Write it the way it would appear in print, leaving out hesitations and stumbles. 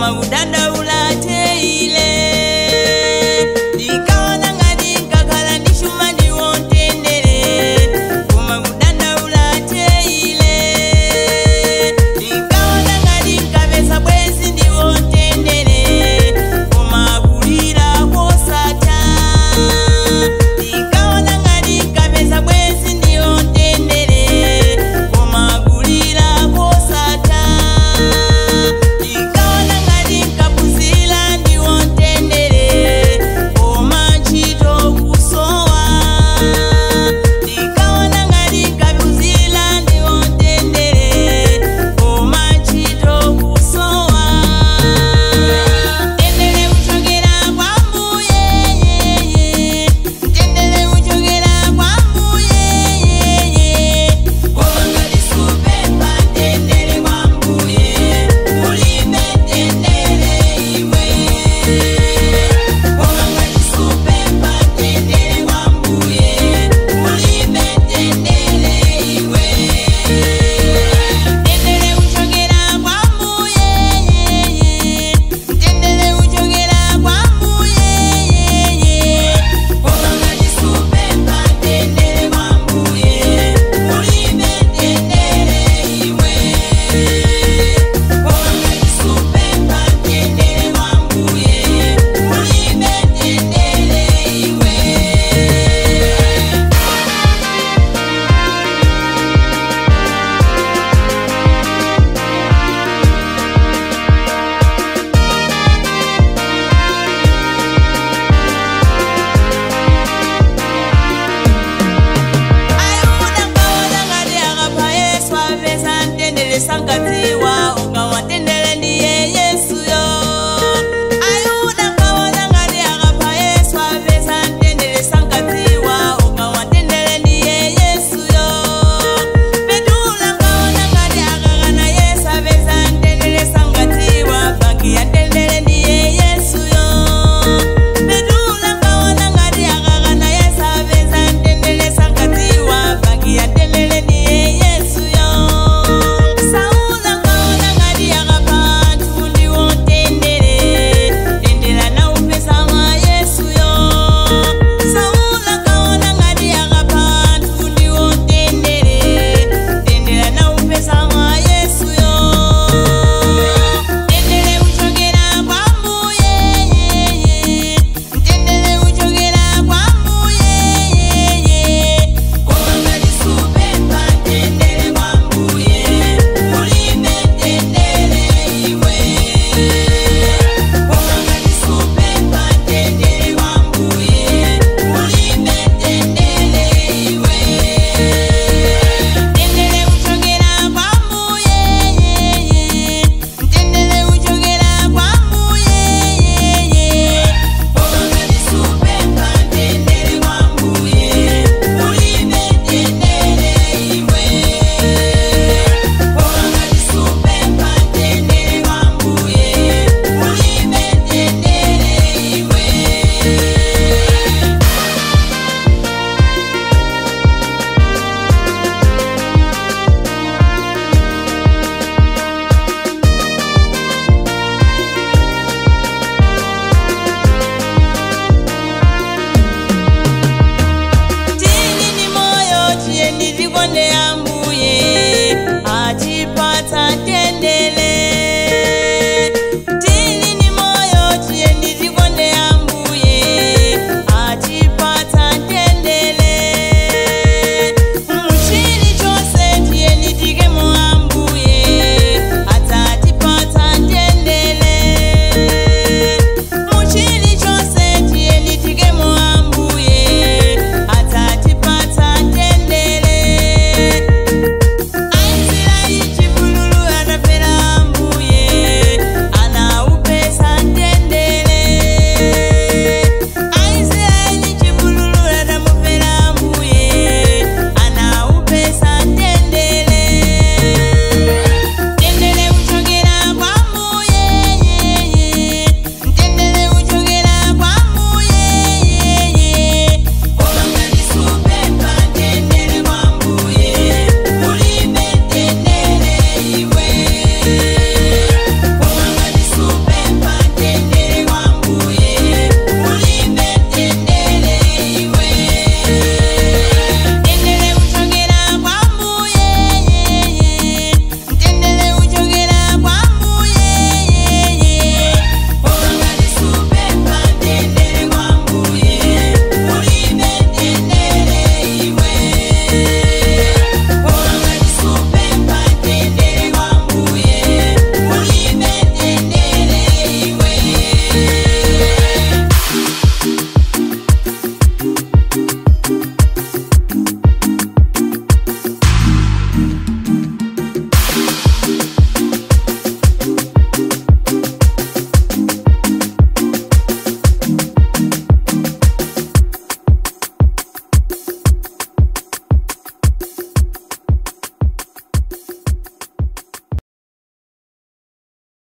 Koma kudandaula teile. Ndikaona ngati nkakhala ndi chuma ndiwontendere, koma kudandaula teile. Ndikaona ngati nkapeza bwenzi ndiwontendere, koma kulira kosatha. Ndikaona ngati nkapeza bwenzi ndiwontendere, koma kulira kosatha. Ndikaona ngati nkaphunzira ndiwontendere, koma ntchito kusowa. Ndikaona ngati nkaphunzira ndiwontendere, koma ntchito kusowa. Mtendere uchokera kwa Mbuye, mtendere uchokera kwa Mbuye. Koma ngati supempha mtendere kwa Mbuye, ulibe mtendere iwe. Koma ngati supempha mtendere kwa Mbuye, ulibe mtendere iwe. Mtendere uchokera kwa Mbuye, mtendere uchokera kwa Mbuye. Koma ngati supempha mtendere kwa Mbuye, ulibe mtendere iwe. Koma ngati supempha mtendere kwa Mbuye, ulibe mtendere iwe. Ayuda nkaona ngati akapha Yesu apeza mtendere sankadziwa ukawatendere ndiye Yesuyo. Ayuda nkaona ngati akapha Yesu apeza mtendere sankadziwa ukawatendere ndiye Yesuyo. Petula nkaona ngati akakana Yesu apeza mtendere sankadziwa banki ya mtendere ndiye Yesuyo. Petula nkaona ngati akakana Yesu apeza mtendere sankadziwa banki ya mtendere ndiye Yesuyo. Saula nkaona ngati akapha anthu ndiwontendere, tendera naupeza mwa Yesuyo. Saula nkaona ngati akapha anthu ndiwontendere, tendera naupeza mwa Yesuyo. Mtendere uchokera kwa Mbuye, mtendere uchokera kwa Mbuye. Koma ngati supempha mtendere kwa Mbuye, ulibe mtendere iwe. Koma ngati supempha mtendere kwa Mbuye, ulibe mtendere iwe. Mtendere uchokera kwa Mbuye, mtendere uchokera kwa Mbuye. Koma ngati supempha mtendere kwa Mbuye, ulibe mtendere iwe. Koma ngati supempha mtendere kwa Mbuye, ulibe mtendere iwe. Tili ni moyo tiyeni tikonde Ambuye, atipatsa mtendere.